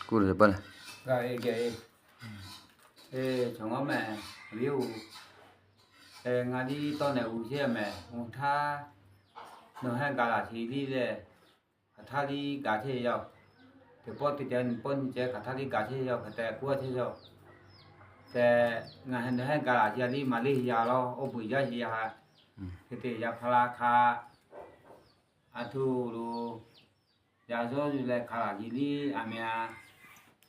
Kuˇ le, g'a e, ngaˬ liˇ tawˇ nehˬ uiˍ chehˇ mehˍ. Mvuhˇ htaˇ nawˬ hui gaˬ laˬ sheˍ liˇ lehˬ, hk'aˬ htaˇ liˇ gaˬ chehˇ yaˇ-oˬ. Teˇ pawˆ teˇ ceh, nyi pawˆ nyi ceh hk'aˬ htaˇ liˇ gaˬ chehˇ yaˇ-oˬ hk'e te k'oˆ chehˇ yaˇ-oˬ. Tehꞈ ngaˬ hui nawˬ hui gaˬ laˬ sheˍ liˇ maˍ leˇ yaˇ lawˇ, oˇ bvuhꞈ jaˇ sheˍ yaˇ htaꞈ hk'e te yaꞈ hpaˇ la hk'a, a htoꞈ lo yaꞈ zawˇ yuˬ leh hk'a laˬ sheˍ liˇ aˬ meh a,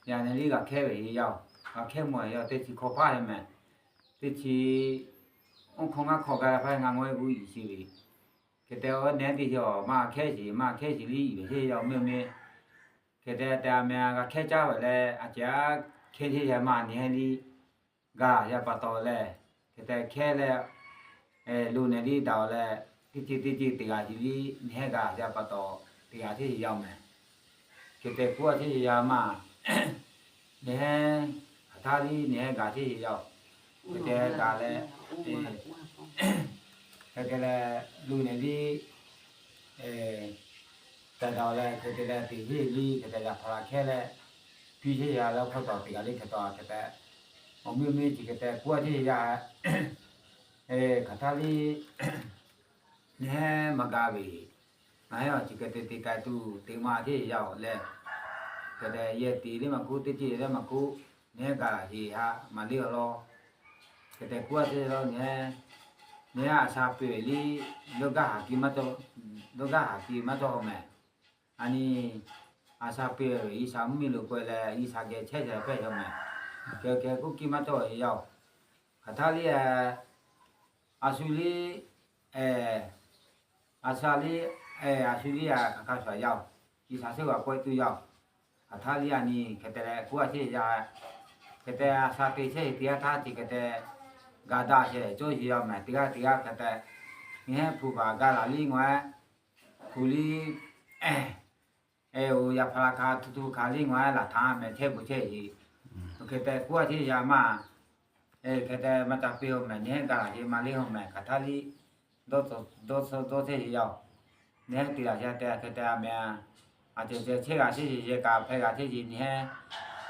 yaꞈ nyi liˇ g'a hkehˇ ve yaˇ-oˬ, g'a hkehˇ mawˬ yaˇ teˇ chi hkawˇ hpaˇ ve mehˍ. Teˇ chi oˇ hkawˇ ngaˇ hkawˇ gaˬ la hpaˇ ngaˬ ngawˇ e g'uˇ iˍ sheˍ ve, hk'e te awˬ nehˉ teˇ chi awˬ maˇ hkehˇ sheˍ, maˇ hkehˇ sheˍ liˇ iˍ ve chehˇ yaˇ-oˬ meuˇ meuˇ. Hk'e te te aˬ meh a g'a hkehˇ caˇ ve leh, a ceh a hkehˇ chehˇ yaˇ maˇ nyi heˆ liˇ gaˬ yaˇ pa taw lehˬ, hk'e te hkehˇ leh, lo nehˬ liˇ daꞈ-oˬ leh, teˇ ceuˬ teˇ ceuˬ teˇ g'aˇ ceuˬ liˇ nyi heˆ gaˬ yaˇ pa taw, teˇ g'aˇ chehˇ yaˇ-oˬ mehˍ. Hk'e te k'oˆ a chehˇ yaˇ maˇ nyi heˆ, hk'aˬ htaˇ liˇ nyi heˆ gaˬ chehˇ yaˇ-oˬ. Hk'e te gaˬ leh, hk'e te leh lo nehˬ liˇ taiˍ daꞈ-oˬ leh, hk'e te leh teꞈ heˆ liˇ hk'e te yaꞈ hpaˇ la hkehˇ leh, piˇ chehˇ yaˇ leh hk'aw taw teˇ g'aˇ liˇ hk'e taw hk'e te, awˬ meuˇ meuˇ chi hk'e te k'oˆ a chehˇ yaˇ hk'aˬ htaˇ liˇ nyi heˆ maˇ gaˬ ve, ngaˬ heˆ awˬ chi hk'e te te k'ai tuˬ te maˇ chehˇ yaˇ-oˬ leh, hk'e te yehˬ teꞈ liˇ maˇ k'oˆ, teˇ ceuˬ leh maˇ k'oˆ, nyi heˆ gaˬ laˬ sheˍ haꞈ maˍ liˇ awˬ lawn. Hk'e te k'oˆ a chehˇ yaˇ lawˇ nyi heˆ, nyi heˆ a sha peu-eˬ liˇ, dawˇ gaˇ haˍ ki maˇ cawˇ, dawˇ gaˇ haˍ ki maˇ cawˇ-oˬ mehˍ. A nyi, a sha peu-eˬ G'uiˬsha mvuhˇmiˬ lo k'oˆ leh G'uiˬsha geh chehˇ chehˇ hpehˇ yaˇ-oˬ mehˍ. Hk'e hk'e k'oˆ kiˇ maˇ cawˇ yaˇ-oˬ. Hk'aˬ htaˇ liˇ a shu liˇ, a sha liˇ, a shu liˇ a hk'aˬ hk'aˇ shuˍ yaˇ-oˬ. G'uiˬsha shehˉ g'a k'oˆ tuˬ yaˇ-oˬ. Hk'aˬ htaˇ liˇ a nyi hk'e te leh k'oˆ a chehˇ yaˇ, hk'e te a sha te chehˇ teˇ g'aˇ htaˇ chi hk'e te ga daꞈ shehˍ cawˇ sheˍ yaˇ mehˍ. Teˇ g'aˇ teˇ g'aˇ hk'e te nyi heˆ hpu baˬ gaˬ laˬ liˇ ngaˬ hpu liˇ, oˬ yaꞈ hpaˇ la hk'a tuˬ tuˬ hk'a liˇ ngaˬ laˬ htaˇ mehˍ chehˇ bon chehˇ sheˍ. Hk'e te k'oˆ a chehˇ yaˇ maˇ, hk'e te maˇ ca piˇ-oˬ mehˍ, nyi heˆ gaˬ laˬ sheˍ maˇ liˇ-oˬ mehˍ. Hk'aˬ htaˇ liˇ dawˇ tawˆ dawˇ tawˆ chehˇ sheˍ yaˇ-oˬ. Nyi heˆ te laˬ sheˍ te hk'e te a mehˍ, a ceh ceh chehˇ g'a chehˇ sheˍ, yehˬ kaꞈ hpehˇ g'a chehˇ sheˍ, nyi heˆ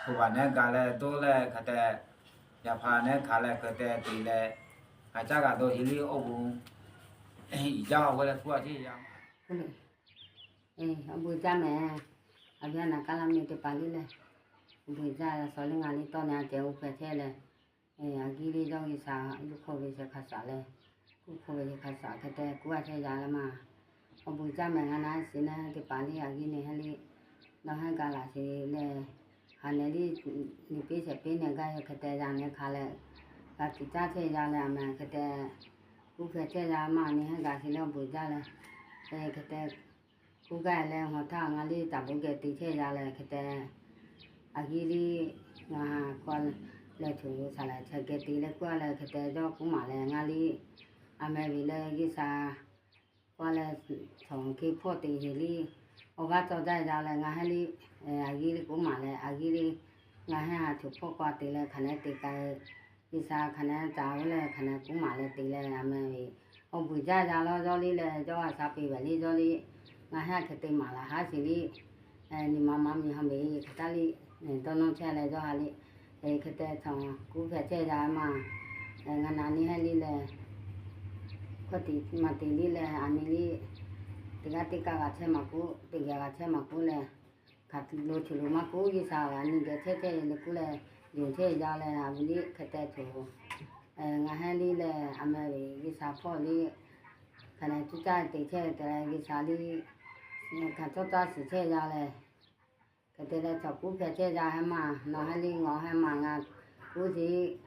hpu baˬ nehˉ gaˬ leh dawˇ leh hk'e te, yaꞈ hpaˇ nehˉ hkanˍ leh hk'e te te leh, a caˉ g'a dawˇ sheˍ liˇ awˬ bon iˍ jaˇ-oˬ leh k'oˆ a chehˇ yaˇ. Awˬ bon jaˇ mehˍ. A viˉ a naˍ kaˇ laˇ meh teˇ hpaˍ liˇ lehˬ, awˬ bon jaˇ. Suhˍ liˇ ngaˬ liˇ tawˇ nehˬ a ceh oˇ hpehꞈ chehˇ leh, a giˇ liˇ yawˇ G'uiˬsha yuˇ hk'oˆ ve shehˍ hk'a shaˍ leh, kuˇ hk'oˆ ve shehˍ hk'a shaˍ hk'e te k'oˆ a chehˇ yaˇ leh maˇ, awˬ bon jaˇ mehˍ. Ngaˬ naˆ shiˍ naˆ teˇ hpaˍ liˇ a giˇ nehˬ heˆ liˇ, nawˬ heˆ gaˬ laˬ sheˍ leh, ha nehˬ liˇ nyi piˇ shehˍ piˇ nehˬ gaˇ yehˬ hk'e te yaˇ nehˬ hkanˍ leh, g'a tiꞈ caˇ chehˇ yaˇ leh a mehˍ hk'e te kuˇ hpehꞈ chehˇ yaˇ maˇ nyi heˆ gaˬ sheˍ leh awˬ bon jaˇ leh, hk'e te kuˇ gaˇ leh hawˬ htaˇ ngaˬ liˇ taˍ bon geh te chehˇ yaˇ leh hk'e te, a giˇ liˇ ngaˬ k'oˆ leh tuˬ saˍ laˍ chehˇ geh te leh k'oˆ leh hk'e te yawˇ kuˇ maˍ leh ngaˬ liˇ a mehˍ ve leh G'uiˬsha k'oˆ leh, chaw hk'e hpawˇ te heˍ liˇ awˬ g'aˇ cawˇ jaˇ yaˇ leh ngaˬ heˆ liˇ, a giˇ liˇ kuˇ maˍ leh a giˇ liˇ ngaˬ heˆ ha tuˬ hpawˇ k'oˆ te leh hk'aˬ nehˉ te k'ai G'uiˬsha hk'aˬ nehˉ ca g'uˇ leh hk'aˬ nehˉ kuˇ maˍ leh te leh a mehˍ ve, awˬ bon jaˇ yaˇ lawˇ yawˇ liˇ leh yawˇ a sha piˇ ve liˇ yawˇ liˇ, ngaˬ heˆ hk'e te maˍ laˬ haˉ sheˍ liˇ, nyi ma ma miˬ ha mehˍ hk'e taˇ liˇ, dawˇ nawˇ chehˇ leh yawˇ ha liˇ, hk'e te chaw kuˇ hpehꞈ chehˇ yaˇ maˇ, ngaˬ naˬ nyi heˆ liˇ leh, hkawˇ tiꞈ maˍ te liˇ leh a nyi liˇ, teˇ g'aˇ teˇ kaˆ g'a chehˇ maˍ kuˉ, teˇ geh g'a chehˇ maˍ kuˉ leh, hk'aˬ lo tuˬ lo maˇ kuˉ G'uiˬsha a nyi geh chehˇ chehˇ le kuˉ leh, yonˍ chehˇ yaˇ leh a ve liˇ hk'e te tuˬ, ngaˬ heˆ liˇ leh a mehˍ ve G'uiˬsha hpawˇ liˇ hk'aˬ nehˉ cuˇ caˇ te chehˇ te leh G'uiˬsha liˇ hk'aˬ cawˇ caˇ shiˍ chehˇ yaˇ leh, hk'e te leh chaw kuˉ hpehꞈ chehˇ yaˇ heˆ maˇ, nawˬ heˆ liˇ ngaˬ heˆ maˇ ngaˬ kuˉ shiˍ,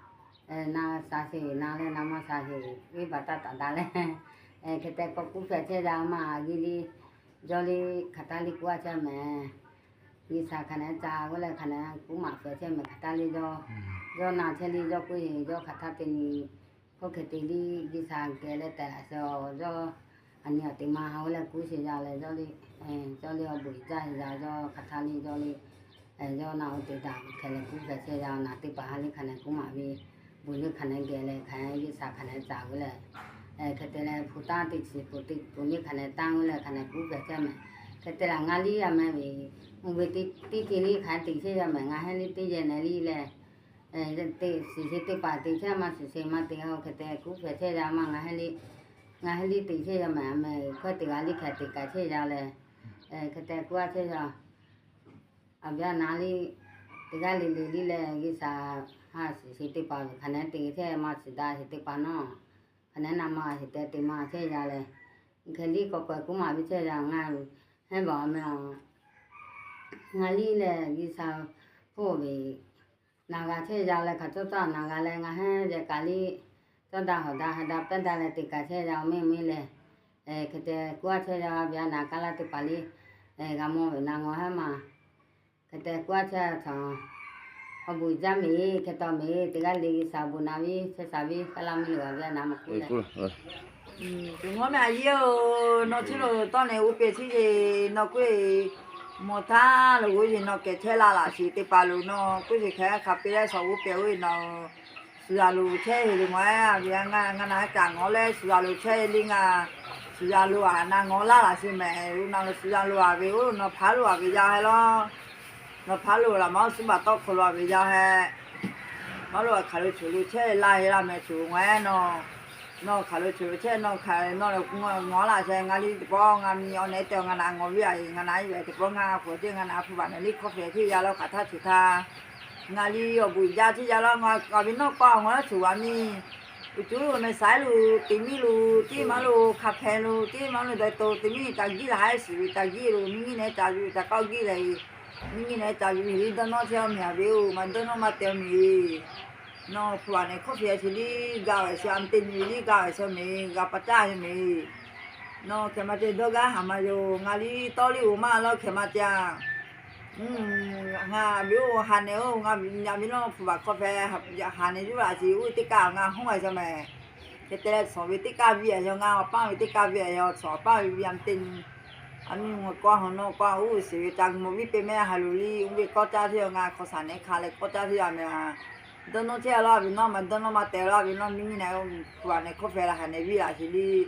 na sha sheˍ na leh na maˇ sha sheˍ ve baˬ taˇ taˍ daꞈ leh, hk'e te k'awꞈ kuˉ hpehꞈ chehˇ yaˇ maˇ a giˇ liˇ, yawˇ liˇ hk'aˬ htaˇ liˇ kuˉ a chehˇ mehˍ. G'uiˬsha hk'aˬ nehˉ ca g'uˇ leh hk'aˬ nehˉ kuˉ maˍ hpehꞈ chehˇ mehˍ hk'aˬ htaˇ liˇ yawˇ, yawˇ na chehˇ liˇ yawˇ kuˉ sheˍ yawˇ hk'aˬ htaˇ te nyi hkawˇ hk'e te liˇ G'uiˬsha geh leh tehꞈ laꞈ sheˍ yawˇ, a nyi awˬ te ma ha g'uˇ leh kuˉ sheˍ yaˇ leh yawˇ liˇ, yawˇ liˇ awˬ bon jaˇ sheˍ yaˇ yawˇ hk'aˬ htaˇ liˇ yawˇ liˇ, yawˇ na oˇ te daꞈ hkeh leh kuˉ hpehꞈ chehˇ yaˇ naˬ teˇ hpaˍ ha liˇ hk'aˬ nehˉ kuˉ maˍ ve, bon liˇ hk'aˬ nehˉ geh leh hk'aˬ nehˉ G'uiˬsha hk'aˬ nehˉ ca g'uˇ leh, hk'e te leh hpu tanˇ teˇ chi pon teˇ pon liˇ hk'aˬ nehˉ tanˇ g'uˇ leh hk'aˬ nehˉ kuˉ hpehꞈ chehˇ mehˍ. Hk'e te leh ngaˬ liˇ a meh ve, mvuhˇ ve teˇ, teˇ ceuˬ liˇ hk'aˬ hk'e te chehˇ yaˇ mehˍ, ngaˬ hehˉ liˇ teˇ yehˬ nehˬ liˇ leh, teˇ shiˍ shiˍ teˇ hpaˍ te chehˇ, maˇ shiˍ shiˍ maˇ te, hk'e te kuˉ hpehꞈ chehˇ yaˇ maˇ, ngaˬ hehˉ liˇ, ngaˬ hehˉ liˇ te chehˇ yaˇ mehˍ, a meh hkawˇ teˇ g'aˇ liˇ hk'aˬ hk'e te kaꞈ chehˇ yaˇ leh, hk'e te kuˉ a chehˇ yaˇ. A viˉ a naˍ liˇ teˇ g'aˇ le le liˇ leh, G'uiˬsha ha shiˍ shiˍ teˇ hpaˍ hk'aˬ nehˉ te chehˇ, maˇ shiˍ daꞈ shiˍ teˇ hpaˍ nawˉ, hk'aˬ nehˉ na ma shiˍ te te maˇ chehˇ yaˇ leh, hk'e liˇ k'awꞈ k'awꞈ kuˉ maˍ ve chehˇ yaˇ ngaˬ hehˉ baˬ a meh a. Ngaˬ liˇ leh G'uiˬsha hpawˇ ve naˍ g'a chehˇ yaˇ leh, hk'aˬ cawˇ cawˇ naˍ g'a leh, ngaˬ hehˉ yehˬ kaꞈ liˇ cawˇ daꞈ hawˍ daꞈ ha daꞈ pehˇ daꞈ leh te kaꞈ chehˇ yaˇ, awˬ miˇ miˇ leh, hk'e te kuˉ a chehˇ yaˇ, a viˉ a naˍ kaˇ laˇ teˇ hpaˍ liˇ g'a mawˇ ve na ngawˬ hehˉ ma. Hk'e te kuˉ a chehˇ yaˇ, awˬ bon jaˇ mehˍ, hk'e taw mehˍ, teˇ g'aˇ le G'uiˬsha bon na viˉ chehˇ shaˍ viˉ kaˇ laˇ miˇ lo a viˉ a naˍ ma kuˉ leh. Awˬ meh a yehˬ-oˬ, nawˬ chi lo tawˇ nehˬ uˉ peˬ chi yeˬ nawˬ kuˉ e, mawˬ htaˇ lo g'oˇ yeˬ nawˬ kehˬ chehˇ la laꞈ shiˍ teˇ hpaˍ lo nawˬ kuˉ sheˍ hk'e hk'a peˇ leh shawˍ uˉ peˬ oˇ ve nawˬ suˍ yaˍ lo chehˇ heˬ le mawˬ a viˉ a, ngaˬ naˍ kaꞈ ngawˬ leh suˍ yaˍ lo chehˇ le ngaˬ, suˍ yaˍ lo a na ngawˬ laˇ laꞈ shiˍ mehˍ, oˇ na lo suˍ yaˍ lo a ve oˇ nawˬ hpaˉ lo a ve yaˇ hehˉ lawˬ. Nawˬ hpaˉ lo laꞈ maˇ suˉ baˬ tawˇ hk'aw lo a ve yaˇ hehˉ. Maˇ lo a hk'aˬ lo choˬ lo chehˇ laˇ heˬ laˇ mehˍ, choˬ ngaˬ ehˉ nawˬ, nawˬ hk'aˬ lo choˬ lo chehˇ nawˬ hk'aˬ nawˬ le ngaˬ laꞈ sheh ngaˬ liˇ teˇ pawˆ ngaˬ mi awˬ nehˉ te ngaˬ naˍ ngawˬ viˉ a e ngaˬ naˍ iˉ ve teˇ pawˆ ngaˬ hpu teˇ ngaˬ naˍ hpu baˬ mehˍ liˇ hkawˇ hpehꞈ chehˇ yaˇ lawˬ hk'aˬ htaˇ chi htaˇ, ngaˬ liˇ awˬ bon jaˇ chehˇ yaˇ lawˬ. Ngaˬ a ve nawˉ k'aw a ngawˬ laˇ choˬ a miˇ uˬ cuˉ lo meh saiˉ lo, teˇ miˇ lo, teˇ maˇ lo hk'a hpehꞈ lo, teˇ maˇ lo dawˬ to teˇ miˇ ca giˇ la haiˉ shiˍ ve ca giˇ lo, miˇ nyiˇ nehˉ ca ve ca k'aw giˇ leh, miˇ nyiˇ nehˉ ca ve liˇ dawˇ nawˇ chehˇ a mehˍ a ve oˬ, maˇ dawˇ nawˇ maˇ te a mehˍ. Nawˬ hpu a nehˬ hkawˇ hpehꞈ chi liˇ ga ve chi a meh teˇ nyi ve liˇ ga ve chi mehˍ, g'a pa caˇ ve mehˍ. Nawˬ hk'e maˇ te dawˇ gaˇ haˍ maˇ yoˬ. Ngaˬ liˇ tawˇ liˇ oˬ maˇ lawˬ hk'e maˇ te a. Ngaˬ ve oˇ ha nehˬ oˇ ngaˬ ve nawˉ hpu baˬ hkawˇ hpehꞈ, ha nehˬ yuˇ laꞈ shiˍ oˇ teˇ kaˇ ngaˬ hawˉ g'a ve chaw mehˍ. Hk'e te leh shawˍ ve teˇ kaˇ viˇ a yaw ngaˬ awˬ paˇ ve teˇ kaˇ viˇ a yaw shawˍ awˬ paˇ ve viˇ a meh teˇ nyi. A miˇ ma kawˇ hawˬ nawˉ kawˇ oˇ shiˍ ve ca mawˬ viˇ peˇ mehˉ ha loˬ liˇ oˇ ve kawˇ caˇ chehˇ yaw ngaˬ hk'aw shaˍ nehˬ hk'a leh kawˇ caˇ chehˇ yaw mehˍ a. Dawˇ nawˇ chehˇ a lawˬ a ve nawˉ maˇ dawˇ nawˇ maˇ te lawˬ a ve nawˉ miˇ nyiˇ nehˬ hpu a nehˬ hkawˇ hpehꞈ la ha nehˬ viˇ laꞈ shiˍ liˇ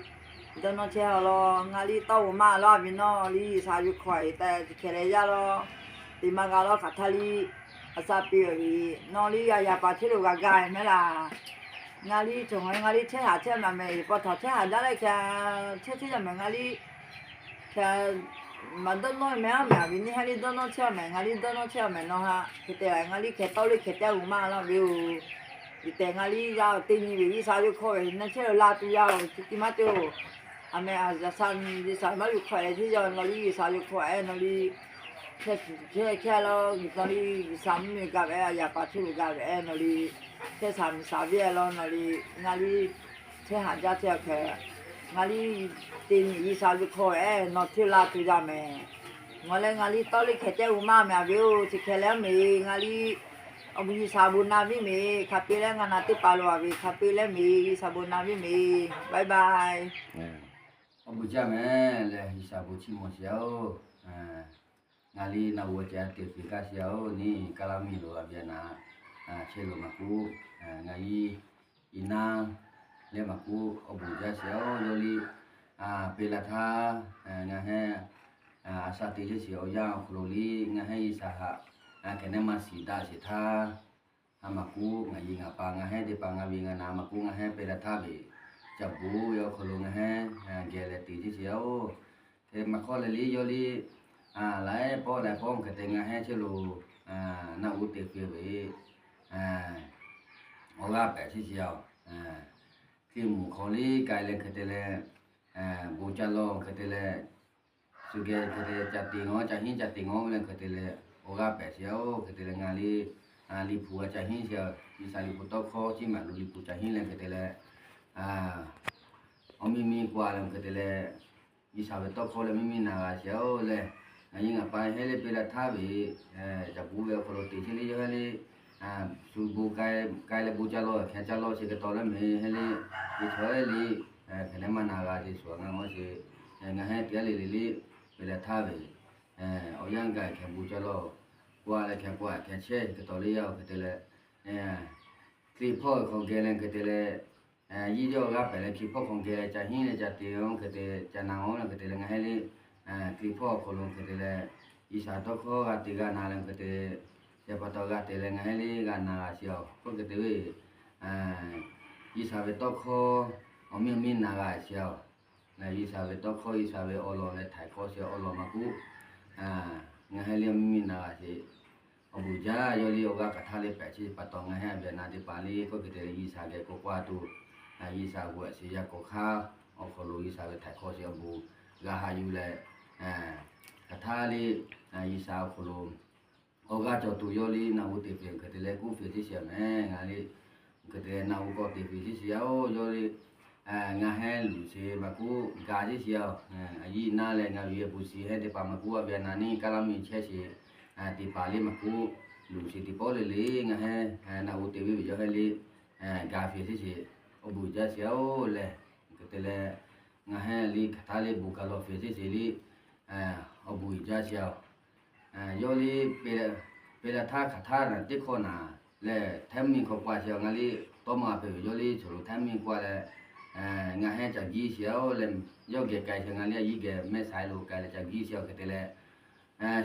dawˇ nawˇ chehˇ a lawˬ. Ngaˬ liˇ tawˇ oˬ maˇ lawˬ a ve nawˉ liˇ G'uiˬsha ve hkawˇ a e tehꞈ chi hk'e leh yaˇ lawˬ. Teˇ maˇ g'a lawˬ hk'aˬ htaˇ liˇ a shaꞈ piˇ ve nawˬ liˇ a yaꞈ paˍ chehˇ lo g'a gaˇ ve mehˉ laˇ. Ngaˬ liˇ cawˬ ngaˬ ngaˬ liˇ chehˇ haꞈ chehˇ maˬ mehˍ, paw htaꞈ chehˇ haꞈ jaˇ leh hk'e chehˇ chehˇ yaw mehˍ ngaˬ liˇ hk'e maˇ dawˇ nawˇ mehˍ a mehˍ a ve nyiˇ ha liˇ dawˇ nawˇ chehˇ a mehˍ, ngaˬ liˇ dawˇ nawˇ chehˇ a mehˍ nawˬ ha. Hk'e te ngaˬ liˇ hk'e tawˇ liˇ hk'e caˇ g'uˬ maˇ laˇ ve oˬ. Liꞈ tehꞈ ngaˬ liˇ yaˇ teˇ nyi ve G'uiˬsha ve hkawˇ ve na chehˇ lo la tuˬ yaˇ oˬ, chi tiˉ maˇ cawˬ. A mehˍ a shaꞈ G'uiˬsha maˇ yuˬ hk'aw e chehˇ yaw nawˬ liˇ G'uiˬsha ve hkawˇ e nawˬ liˇ chehˇ chehˇ lawˬ, nawˬ liˇ G'uiˬsha mvuhˇ miˬ gaˬ ve a yaꞈ paˍ chehˇ lo gaˬ ve e nawˬ liˇ chehˇ shaˍ miˬ shaˍ viˇ a lawˬ nawˬ liˇ ngaˬ liˇ chehˇ haꞈ jaˇ chehˇ a hk'e, ngaˬ liˇ teˇ nyi G'uiˬsha ve hkawˇ e nawˬ chehˇ la tuˬ yaˇ mehˍ. Ngaˬ leh ngaˬ liˇ tawˇ liˇ hk'e caˇ g'uˬ maˇ mehˍ a ve oˬ, chi hk'e leh mehˍ ngaˬ liˇ awˬ bon G'uiˬsha bon na viˉ mehˍ, hk'a peˇ leh ngaˬ naˍ teˇ hpaˍ lo a ve hk'a peˇ leh mehˍ, G'uiˬsha bon na viˉ mehˍ, bye bye. Awˬ bon jaˇ mehˍ leh G'uiˬsha bon chiˇ mvuh shiˍ a oˬ. Ngaˬ liˇ naˬ g'oˬ ceh teˇ hpeꞈ kaˇ shiˍ a oˬ, neˇ kaˇ laˇ miˇ lo a ve a naˍ chehˇ lo maˇ k'oˆ, ngaˬ liˇ iˉ naˉ leh maˇ k'oˆ awˬ bon jaˇ shiˍ a oˬ. Yawˇ liˇ peˇ la htaˇ ngaˬ hehˉ a shaꞈ teꞈ chehˇ shiˍ awˬ yanˇ awˬ hk'aw lo liˇ ngaˬ hehˉ G'uiˬsha haꞈ kehˬ nehˉ maˇ shiˍ daꞈ shiˍ htaˇ, a maˇ k'oˆ ngaˬ yiˍ ngaˬ pa ngaˬ hehˉ teˇ hpaˍ ngaˬ ve ngaˬ naˍ maˇ k'oˆ ngaˬ hehˉ peˇ la htaˇ ve caꞈ bon ve awˬ hk'aw lo ngaˬ hehˉ geh leh teꞈ chehˇ shiˍ a oˬ. Hk'e maˇ hk'awˇ leh liˇ yawˇ liˇ laiˉ pawˆ laiˉ pawˆ hk'e te ngaˬ hehˉ chehˇ lo naˆ g'oˇ te hk'e ve awˬ g'aˇ pehꞈ chehˇ shiˍ a oˬ. Hk'e mvuhˇ hk'aw liˇ k'ai leh hk'e te leh bon ca lawˬ hk'e te leh, shu geh hk'e te ca te ngawˬ ca hiˉ ca te ngawˬ ve leh hk'e te leh awˬ g'aˇ pehꞈ shiˍ a oˬ. Hk'e te leh ngaˬ liˇ liꞈ hpu a ca hiˉ shiˍ a, G'uiˬsha liꞈ hpu tawˇ hkawˇ chi maˇ lo liꞈ hpu ca hiˉ leh hk'e te leh awˬ miˇ miˇ k'oˆ a leh hk'e te leh G'uiˬsha ve tawˇ hkawˇ leh miˇ miˇ naˍ g'a shiˍ a oˬ leh, ngaˬ yiˍ ngaˬ pa hehˉ leh peˇ la htaˇ ve caꞈ bon ve awˬ hk'aw lo teꞈ chehˇ liˇ yawˇ hehˉ liˇ shu bon k'ai leh bon ca lawˬ hk'e ca lawˬ chi hk'e taw leh mehˍ hehˉ liˇ, teˇ chaw hehˉ liˇ hk'e leh maˇ naˍ g'a ce shuˍ a ngaˬ maˇ ce, ngaˬ hehˉ teˇ g'aˇ le le liˇ peˇ la htaˇ ve awˬ yanˇ gaˬ hk'e bon ca lawˬ, k'oˆ a leh hk'e k'oˆ a hk'e chehˇ hk'e taw leh yaˇ oˬ. Hk'e te leh Hkriꞈ hpawˇ hk'aw geh leh hk'e te leh, yiˇ yawˇ g'aˇ pehꞈ leh Hkriꞈ hpawˇ hk'aw geh leh ca hiˉ leh ca te oˬ hk'e te ca na oˬ leh hk'e te leh ngaˬ hehˉ liˇ Hkriꞈ hpawˇ awˬ hk'aw lo hk'e te leh, G'uiˬsha tawˇ hkawˇ g'a te g'a na leh hk'e te, chi pa taw g'a te leh ngaˬ hui le g'a na g'a shiˍ-aˬ. K'oˆ hk'e te ve, G'uiˬsha ve tawˇ hkawˇ awˬ miˇ awˬ miˇ na g'a shiˍ-aˬ. G'uiˬsha ve tawˇ hkawˇ, G'uiˬsha ve awˬ lawn leh htaiˍ hkawˇ shiˍ awˬ lawn maˇ k'oˆ, ngaˬ hui le awˬ miˇ miˇ na g'a shiˍ. Awˬ bon jaˇ, yawˇ le awˬ g'aˇ hk'aˬ htaˇ le pehꞈ chi pa taw ngaˬ hui Vietnam teˇ hpaˍ le k'oˆ hk'e te leh G'uiˬsha geh k'awꞈ k'oˆ a tuˬ, G'uiˬsha g'uˇ suhˍ yaˇ k'awꞈ hk'aˇ awˬ hk'aw lo G'uiˬsha ve htaiˍ hkawˇ shiˍ awˬ bon g'a haꞈ yuˬ leh, hk'aˬ htaˇ le G'uiˬsha awˬ hk'aw lo awˬ g'aˇ cawˬ tuˬ yawˇ le naˆ g'uˇ te hpehꞈ hk'e te leh k'oˆ hpehꞈ teˇ shiˍ meh. Ngaˬ le hk'e te leh naˆ g'uˇ k'awꞈ te hpehꞈ teˇ shiˍ yaˇ-oˬ. Yawˇ le ngaˬ hui luˬ sheˍ maˇ k'oˆ, gaˬ teˇ shiˍ-aˬ. A yiˇ naˇ leh ngaˬ ve awˬ bon shiˍ heh teˇ hpaˍ maˇ k'oˆ, Vietnam neˇ Kaˉlaˇ miˬ chehˇ sheˍ teˇ hpaˍ le maˇ k'oˆ, luˬ sheˍ teˇ pawˆ le le ngaˬ hui naˆ g'uˇ te ve yawˇ hui le gaˬ hpehꞈ teˇ shiˍ, awˬ bon jaˇ shiˍ-oˬ leh, hk'e te leh ngaˬ hui le hk'aˬ htaˇ le bon gaˬ lawˬ hpehꞈ teˇ shiˍ le, awˬ bon jaˇ shiˍ-aˬ. Yawˇ le pehˬ leh htaˇ hk'aˬ htaˇ naˬ teˇ hkawˇ naˬ lehˬ, Htaiˇ miˇ hk'aw k'oˆ a sheˍ-aˬ. Ngaˬ le tawˇ maˇ hpehꞈ ve yawˇ le chaw lo Htaiˇ miˇ k'oˆ a leh, ngaˬ hui caˬ jiˇ sheˍ-oˬ leh, yawˇ geh k'ai sheˍ, ngaˬ le a yiˇ geh mehˆ sai lo k'ai leh caˬ jiˇ sheˍ-aˬ. Hk'e te leh,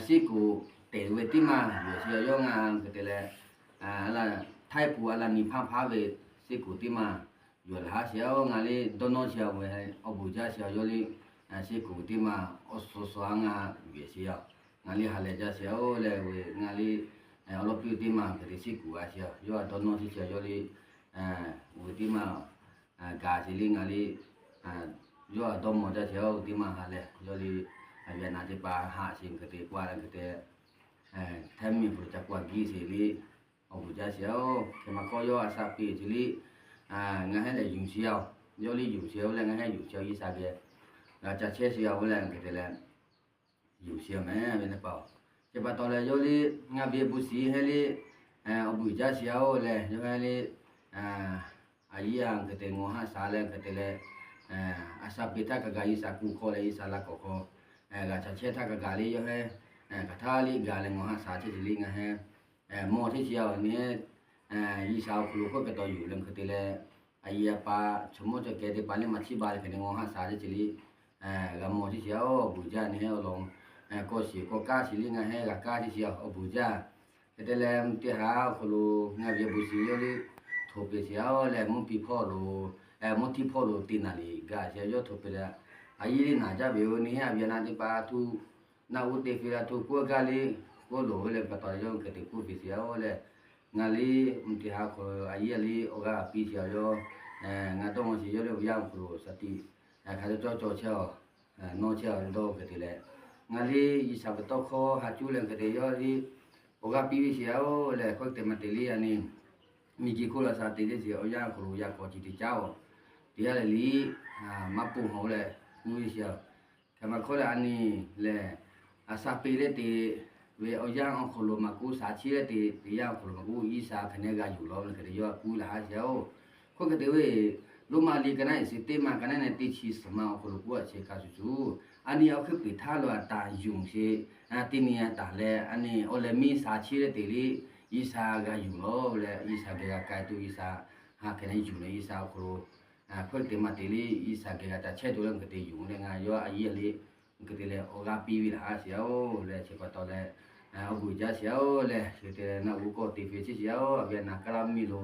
siˉ kuˬ teꞈ ve teˇ maˇ yawˬ sheˍ-aˬ. Yawˇ ngaˬ hk'e te leh, Htaiˇ hpu a la ni hpaˇ hpaˇ ve siˉ kuˬ teˇ maˇ yawˬ laˬ haˉ sheˍ-aˬ. Ngaˬ le dawˇ nawˇ sheˍ-aˬ ve awˬ bon jaˇ sheˍ-aˬ. Yawˇ le siˉ kuˬ teˇ maˇ awˬ suhˍ suhˍ a ngaˬ yawˬ sheˍ-aˬ. Ngaˬ le ha lehˬ jaˇ sheˍ-oˬ leh, ngaˬ le awˬ lawˉ piˇ teˇ maˇ hk'e te siˉ kuˬ a sheˍ-aˬ. Yawˇ a dawˇ nawˇ sheˍ-aˬ. Yawˇ le oˇ ve teˇ maˇ gaˬ sheˍ le ngaˬ le, yawˇ a dawˇ mawˬ jaˇ sheˍ-aˬ. Oˇ ve teˇ maˇ ha lehˬ yawˇ le Vietnam teˇ hpaˍ haꞈ sheˍ hk'e te k'oˆ a leh hk'e te, Htaiˇ miˇ hpu lo ca k'oˆ a giˇ sheˍ le, awˬ bon jaˇ sheˍ-oˬ. Hk'e maˇ hkawˇ yawˇ a shaꞈ piˇ sheˍ le, ngaˬ hui lehˬ yonˍ sheˍ-aˬ. Yawˇ le yonˍ sheˍ-oˬ leh ngaˬ hui yonˍ sheˍ-aˬ. G'uiˬsha geh g'a ca chehˇ sheˍ-aˬ ve leh hk'e te leh yonˍ sheˍ-aˬ meh ve teˇ hpaˍ-oˬ. Chi pa taw leh yawˇ le ngaˬ ve awˬ bon shiˍ heh le, awˬ bon jaˇ sheˍ-oˬ leh yawˇ heh le, a yiˇ a hk'e te ngawˬ haˆ sha leh hk'e te leh, a shaꞈ piˇ htaˇ kaꞈ gaˬ, G'uiˬsha kuˬ hk'aw leh G'uiˬsha la k'awꞈ hk'aw g'a ca chehˇ htaˇ kaꞈ gaˬ le yawˇ heh, hk'aˬ htaˇ le gaˬ leh ngawˬ haˆ sha chehˇ sheˍ le ngaˬ heh mawˬ chehˇ sheˍ-aˬ. Neˇ G'uiˬsha awˬ hk'aw lo hk'oˆ kaꞈ taw yuˬ leh hk'e te leh, a yiˇ a pa chaw mawˇ chaw keh teˇ hpaˍ le maˇ chiˇ ba leh hk'e te ngawˬ haˆ sha chehˇ sheˍ le, g'a mawˬ chehˇ sheˍ-aˬ. Awˬ bon jaˇ. Neˇ heh awˬ lawn k'awꞈ shiˍ k'awꞈ kaˇ sheˍ le ngaˬ heh g'a kaˇ chehˇ sheˍ-aˬ. Awˬ bon jaˇ. Hk'e te leh teˇ ha awˬ hk'aw lo ngaˬ ve awˬ bon shiˍ yawˇ le htoꞈ peꞈ sheˍ-aˬ leh mvuhˇ piˇ hpawˇ lo, mvuhˇ tiˇ hpawˇ lo teˇ naˍ riˍ gaˬ sheˍ-aˬ. Yawˇ htoꞈ peꞈ leh, a yiˇ le naˍ jaˇ ve-oˬ. Neˇ heh a Vietnam teˇ hpaˍ tuˬ naˆ g'uˇ te hpehꞈ la tuˬ k'oˆ gaˇ le, k'oˆ loˍ ve leh pa taw yawˇ hk'e te k'oˆ peꞈ sheˍ-aˬ leh, ngaˬ le mvuhˇ teˇ ha hk'aw a yiˇ le awˬ g'aˇ piˇ sheˍ-aˬ. Yawˇ ngaˬ dawˇ mawˬ sheˍ. Yawˇ le awˬ yanˇ awˬ hk'aw lo shaˍ tiꞈ hk'a cawˇ cawˇ chehˇ-aˬ, nawˇ chehˇ-aˬ. Dawˇ hk'e te leh, ngaˬ le G'uiˬsha ve tawˇ hkawˇ ha cuˇ leh hk'e te yawˇ le awˬ g'aˇ piˇ ve sheˍ-aˬ leh, hk'oˆ te maˇ te le a neˇ miˬguiˬ hk'oˆ lo shaˍ tiꞈ teˇ sheˍ awˬ yanˇ awˬ hk'aw lo yaꞈ k'aw chi te caˉ-aˬ. Teˇ g'aˇ le le maˇ ponˬ hawˬ leh k'oˆ ve sheˍ-aˬ. Hk'e maˇ hkawˇ leh a neˇ lehˬ, a shaꞈ peꞈ leh te ve awˬ yanˇ awˬ hk'aw lo maˇ k'oˆ, shaˍ chiˇ leh te teˇ yanˇ awˬ hk'aw lo maˇ k'oˆ, G'uiˬsha hk'e neˇ g'a yuˬ law ve hk'e te yawˇ k'oˆ laˬ haˉ sheˍ-oˬ. Hk'oˆ hk'e te ve, Roˉmaꞈ liꞈ ka naˉ eˬ suhˍ teˇ maˇ ka naˉ neh teˇ chi suhˍ ma awˬ hk'aw lo k'oˆ a chi hk'a shuˍ shuˍ, a neˇ awˬ hkuiˉ puiˍ htaˇ lo a taˍ yonˍ sheˍ, teˇ nyi a taˍ leh a neˇ awˬ lehˬ miˇ shaˍ chiˇ leh te le, G'uiˬsha g'a yuˬ law leh G'uiˬsha geh g'a k'ai tuˬ G'uiˬsha ha hk'e neˇ yuˬ leh G'uiˬsha awˬ hk'aw lo hk'oˆ te maˇ te le, G'uiˬsha geh g'a ca chehˇ tuˬ leh hk'e te yuˬ leh ngaˬ yawˇ a yiˇ le hk'e te leh awˬ g'aˇ piˇ ve laˬ haˉ sheˍ-oˬ leh chi pa taw leh, awˬ bon jaˇ sheˍ-oˬ leh hk'e te leh naˆ g'uˇ k'awꞈ te hpehꞈ chehˇ sheˍ-oˬ. A Vietnam Kaˉlaˇ miˬ lo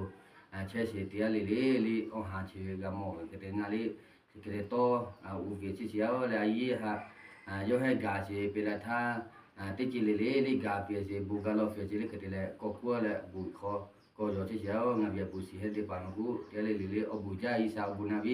chehˇ sheˍ teˇ g'aˇ le le le awˬ ha chi g'a mawˬ ve hk'e te ngaˬ le chi hk'e te tawˇ uiˍ ve chehˇ sheˍ-oˬ leh a yiˇ haꞈ yawˇ heh gaˬ sheˍ peꞈ la htaˇ, teˇ ceuˬ le le le gaˬ pehˍ sheˍ, bon gaˬ lawˬ pehˍ sheˍ le hk'e te leh k'awꞈ k'oˆ leh bon hk'aw k'awꞈ yaw chehˇ sheˍ-oˬ. Ngaˬ ve awˬ bon shiˍ heh teˇ hpaˍ maˇ k'oˆ, teˇ g'aˇ le le le awˬ bon jaˇ, G'uiˬsha awˬ bon naˍ ve